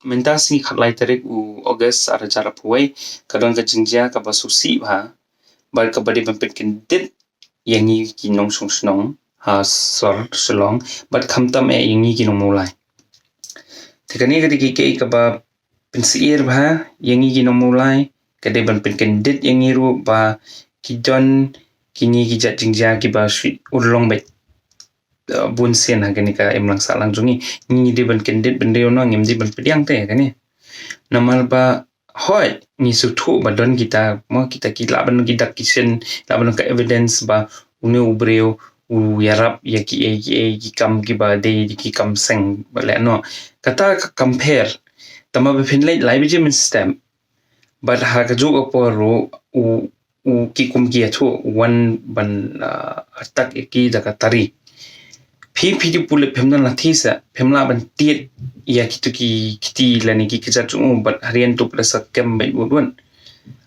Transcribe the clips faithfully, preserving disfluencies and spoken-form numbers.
Mynta sngi khatlai tarik u August ar hajar arphew wei, ka don ka jingjia kaba sngewsih bha bad kaba dei ban pynkyndit ïa ngi ki nongshong shnong ha sor Shillong bad khamtam eh ïa ngi ki nong Mawlai. Te kane ka dei ka kaba pynsyier bha ïa ngi ki nong Mawlai, ka dei ban pynkyndit ïa ngi ruh ba ki don kine ki jait jingjia kiba shu urlong beit, uh, bun sien ha kane ka imlang sahlang jong ngi. Ngi dei ban kyndit ban dei u nong, ngim dei ban pdiang te kane. Namar ba hooid ngi sngewthuh ba don kita, mo, kita ki lah ban ki dak ki shin, lah ban ka evidence ba une u briew u ïarap ïa ki ei ki ei ki kam kiba dei ki kam seng ba leh noh. Kata ka compare. Tangba ba phin leit lai baje mynstep bad ha kajuh ka por ruh u, u ki kum ki ïathuh u wan ban, ah, attack ïa ki da ka tari. Phi, phi dei pulit, phim don lathi seh, phim lah ban tied ïa kitu ki kti lane ki kjat jong u bad hadien tu pat da sa kem beit bun bun.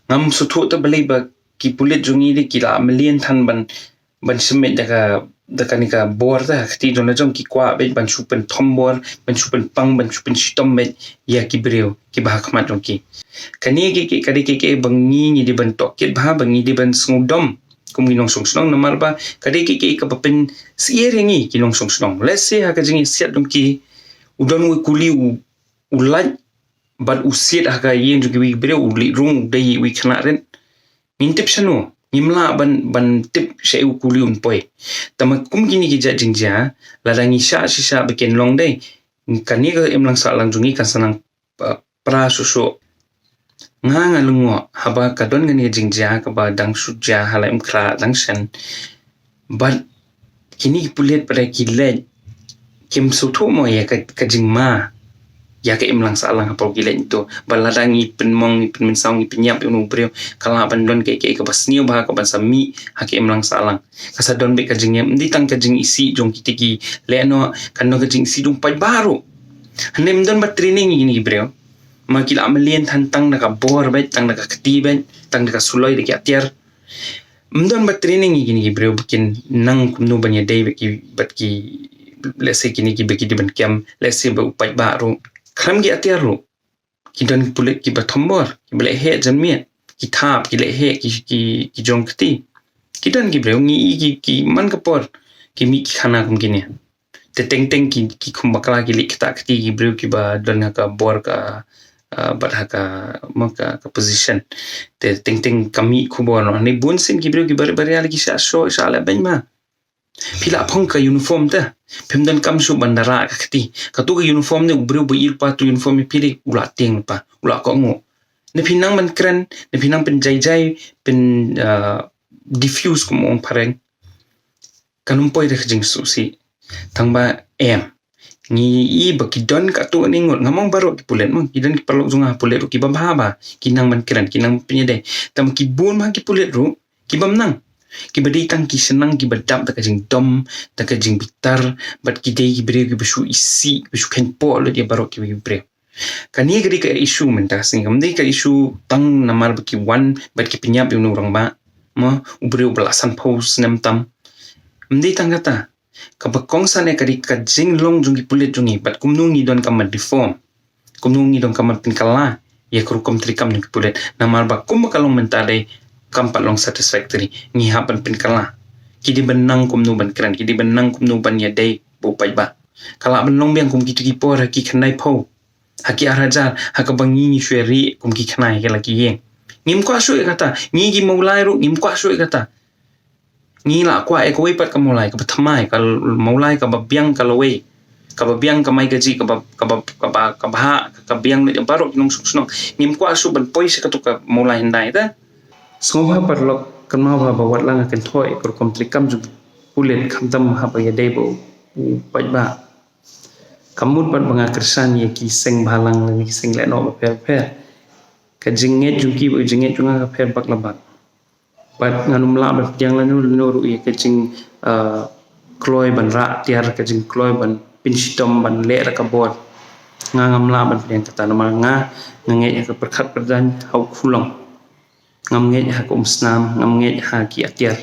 Ngam sngewthuh te balei ba ki pulit jong ngi dei ki la mlien than ban, ban shim beit da ka, da kane ka bor te ha kti jong la jong, ki kwah beit ban shu pynthom bor, ban shu pynpang, ban shu pynshitom beit ïa ki briew kiba ha khmat jong ki. Kane ka, ka, ka dei ka, ka ba ngi, ngi dei ban tohkit bha, ba ngi dei ban sngewdom kum ki nongshong shnong, namar ba ka dei ka, ka, kaba pynsyier ïa ngi ki nongshong shnong. Let's say ha ka jingïasiat jong ki, u don u kuli u, u lait bad u siat ha ka ïing jong kiwei ki briew, u leit rung, u dei uwei u khynnah rit. Ngin tip shano? Ngim lah ban, ban tip shaei u kuli un poi. Tangba kum kine ki jait jingjia, lada ngi shah shisha ba kin long dei, kane ka imlang sahlang jong ngi kan sa nang, uh, pra shuh shuh. Nga, nga lyngngoh haba ka don kane ka jingjia kaba dang shu jia ha la Umkhrah dang shen. Bad kine ki pulit pat ki leit, kim sngewthuh mo ïa ka, ka jingma ïa ka imlang sahlang hapoh ki leit to. Bad lada ngi pynmong, ngi pynmynsaw, ngi pynïap ïa uno u briew, ka lah ban don kaei kaei kaba sniew bha kaban sa mih ha ka imlang sahlang. Ka sa don beit ka jingïap, ym dei tang ka jingisih jong kita ki lehnoh, kan don ka jingisih jong u paidbah ruh. Hynrei ym don ba training ïa kine ki briew. Ma ki la mlien than tang da ka bor beit, tang da ka kti beit, tang da ka suloi, da ki atiar. Ym don ba training ïa kine ki briew ba kin nang kumno ban ïadei bad ki, bad ki, let's say kine kiba ki dei ban kem, let's say bad u paidbah ruh. Khlem ki atiar ruh ki don ki pulit kiba thombor, kiba leh heh janmiet, ki thap, ki leh heh, ki, ki, ki jong kti. Ki don ki briew ngi i ki, ki man ka por ki mih ki khana kum kine. Te teng teng ki, ki khum bakla ki leit ktah kti ki briew kiba don ha ka bor ka, ah, bad ha ka, ma ka, ka position. Te teng teng ka mih khubor noh. Hynrei bun sien ki briew kiba rit ba ria la ki shah shoh, shah leh beiñ ma. Phi la phong ka uniform te. Phim don kam shuh ban da rah ka kti. Katu ka uniform ne u briew ba ïoh pat tu uniform ïa phi dei u la tieng pa, u la kohnguh. Ne phi nang ban kren, ne phi nang pynjai jai, pyn, ah, diffuse kum ong phareng. Kan ym poi da ka jingsngewsih. Tangba em. Ngi i ba ki don katto katne ngut, ngam ong baroh ki pulit mo, ki don ki paralok jong nga ha pulit ruh kiba bha bha, ki nang ban kren, ki nang pynïadei. Tangba ki bun bha ki pulit ruh kibym nang. Kiba dei tang ki shnang kiba dap da ka jingdom, da ka jingbitar, bad ki dei ki briew kiba shu isih, kiba shu kheiñpoh lut ïa baroh kiba ki briew. Kane ka dei ka issue mynta ka sngi, kam dei ka issue tang namar ba ki wan bad ki pynïap ïa uno u rangbah, mo, u briew ba la sanphew snem tam. Ym dei tang kata. Kaba kongsan eh ka dei ka jinglong jong ki pulit jong ngi bad kumno ngi donkam ban reform. Kumno ngi donkam ban pynkylla ïa ka rukom treikam jong ki pulit. Namar ba kumba ka long mynta dei kam pat long satisfactory. Ngi hap ban pynkylla. Ki dei ban nang kumno ban kren, ki dei ban nang kumno ban ïadei bad u paidbah. Ka lah ban long biang kum kitu ki por ha ki khyndai phew, ha ki ar hajar, ha kaba ngi ngi shu ïa rieh kum ki khynnah ha ki la ki ïing. Ngim kwah shuh ïa kata. Ngi ki Mawlai ruh ngim kwah shuh ïa kata. Ngi la kwah ïa kawei pat ka Mawlai kaba thymmai, ka Mawlai kaba biang ka lawei, kaba biang ka mai kajih, kaba, kaba, kaba, kaba hah, ka biang na baroh ki nongshong shnong. Ngim kwah shuh ban poi sha katu ka Mawlai hyndai te. Sngewbha paralok, kynmaw bha ba wat la nga kynthoh ïa ka rukom treikam jong ki pulit khamtam haba ïadei bad u paidbah. Ka mut pat ba nga kyrshan ïa ki seng bhalang lane ki seng lehnoh bapher bapher. Ka jingngeit jong ki bad ka jingngeit jong nga ka pher bak la bak. Bad ngan ym lah ban pdiang lano lano ruh ïa ka jing, ah, kloi ban rah tiar, ka jingkloi ban pynshitom, ban leh da ka bor. Nga ngam lah ban pdiang kata namar nga, nga ngeit ha ka pyrkhat pyrdaiñ ha u khulom. Ngam ngeit ha ka umsnam, ngam ngeit ha ki atiar.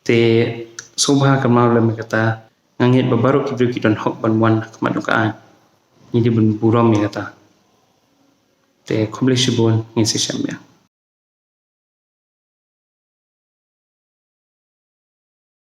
Te sngewbha kynmaw lem ïa kata, nga ngeit ba baroh ki briew ki don hok ban wan ha khmat jong ka aiñ. ngi dei ban burom ïa kata. Te khublei shibun, ngin sa ïashem biang.